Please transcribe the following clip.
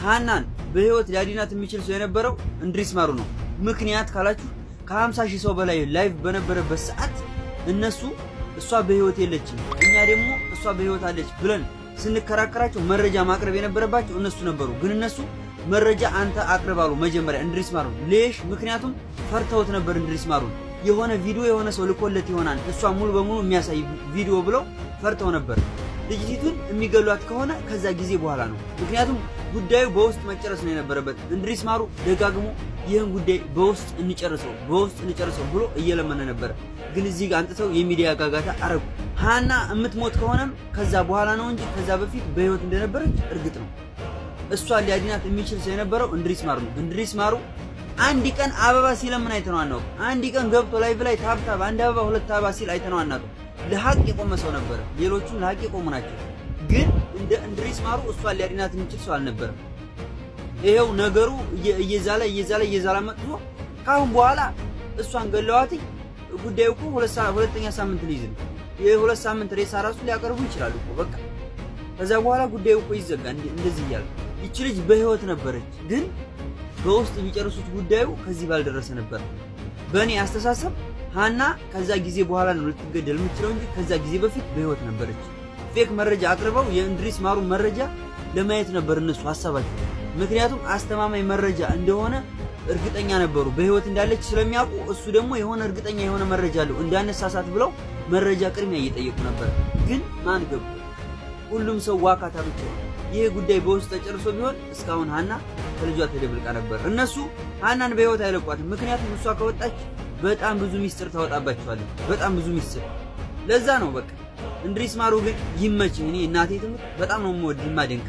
ሀናን በህይወት ሊያድናት የሚችል ሰው የነበረው እንድሪስ ማሩ ነው። ምክንያት ካላችሁ ከ50 ሺህ ሰው በላይ live በነበረበት ሰዓት እነሱ እሷ በህይወት የለችም፣ እኛ ደግሞ እሷ በህይወት አለች ብለን ስንከራከራቸው መረጃ ማቅረብ የነበረባቸው እነሱ ነበሩ። ግን እነሱ መረጃ አንተ አቅርብ አሉ መጀመሪያ እንድሪስ ማሩ ليش። ምክንያቱም ፈርተውት ነበር እንድሪስ ማሩን። የሆነ ቪዲዮ የሆነ ሰው ልኮለት ይሆናል እሷ ሙሉ በሙሉ የሚያሳይ ቪዲዮ ብለው ፈርተው ነበር። ልጅቲቱን የሚገሏት ከሆነ ከዛ ጊዜ በኋላ ነው። ምክንያቱም ጉዳዩ በውስጥ መጨረስ ነው የነበረበት። እንድሪስ ማሩ ደጋግሞ ይህን ጉዳይ በውስጥ እንጨርሰው፣ በውስጥ እንጨርሰው ብሎ እየለመነ ነበረ። ግን እዚህ ጋር አምጥተው የሚዲያ ጋጋታ አረጉ። ሀና የምትሞት ከሆነም ከዛ በኋላ ነው እንጂ ከዛ በፊት በህይወት እንደነበረች እርግጥ ነው። እሷን ሊያድናት የሚችል ሰው የነበረው እንድሪስ ማሩ ነው። እንድሪስ ማሩ አንድ ቀን አበባ ሲለምን አይተነው አናውቅም። አንድ ቀን ገብቶ live ላይ tap tap አንድ አበባ ሁለት አበባ ሲል አይተነው አናውቅም። ለሀቅ የቆመ ሰው ነበረ። ሌሎቹም ለሀቅ የቆሙ ናቸው። ግን እንደ እንድሪስ ማሩ እሷን ሊያድናት የሚችል ሰው አልነበረም። ይሄው ነገሩ እየዛለ እየዛለ እየዛለ መጥቶ ካሁን በኋላ እሷን ገለዋት። ጉዳዩ እኮ ሁለተኛ ሳምንት ሊይዝ ነው። የሁለት ሳምንት ሬሳ ራሱ ሊያቀርቡ ይችላሉ እኮ በቃ። ከዛ በኋላ ጉዳዩ እኮ ይዘጋ። እንደዚህ እያለ ይቺ ልጅ በህይወት ነበረች፣ ግን በውስጥ ቢጨርሱት ጉዳዩ ከዚህ ባልደረሰ ነበር። በእኔ አስተሳሰብ ሀና ከዛ ጊዜ በኋላ ነው ልትገደል የምትችለው እንጂ ከዛ ጊዜ በፊት በህይወት ነበረች። Fake መረጃ አቅርበው የእንድሪስ ማሩ መረጃ ለማየት ነበር እነሱ ሀሳባቸው። ምክንያቱም አስተማማኝ መረጃ እንደሆነ እርግጠኛ ነበሩ፣ በህይወት እንዳለች ስለሚያውቁ። እሱ ደግሞ የሆነ እርግጠኛ የሆነ መረጃ አለው እንዳነሳሳት ብለው መረጃ ቅድሚያ እየጠየቁ ነበር። ግን ማን ገቡ? ሁሉም ሰው ዋካታ ብቻ። ይህ ጉዳይ በውስጥ ተጨርሶ ቢሆን እስካሁን ሀና ከልጇ ተደብልቃ ነበር። እነሱ ሀናን በህይወት አይለቋትም። ምክንያቱም እሷ ከወጣች በጣም ብዙ ሚስጥር ታወጣባቸዋለች። በጣም ብዙ ሚስጥር። ለዛ ነው በቃ። እንድሪስ ማሩ ግን ይመችህ። እኔ እናቴ ትምህርት በጣም ነው የምወድ የማደንቅ።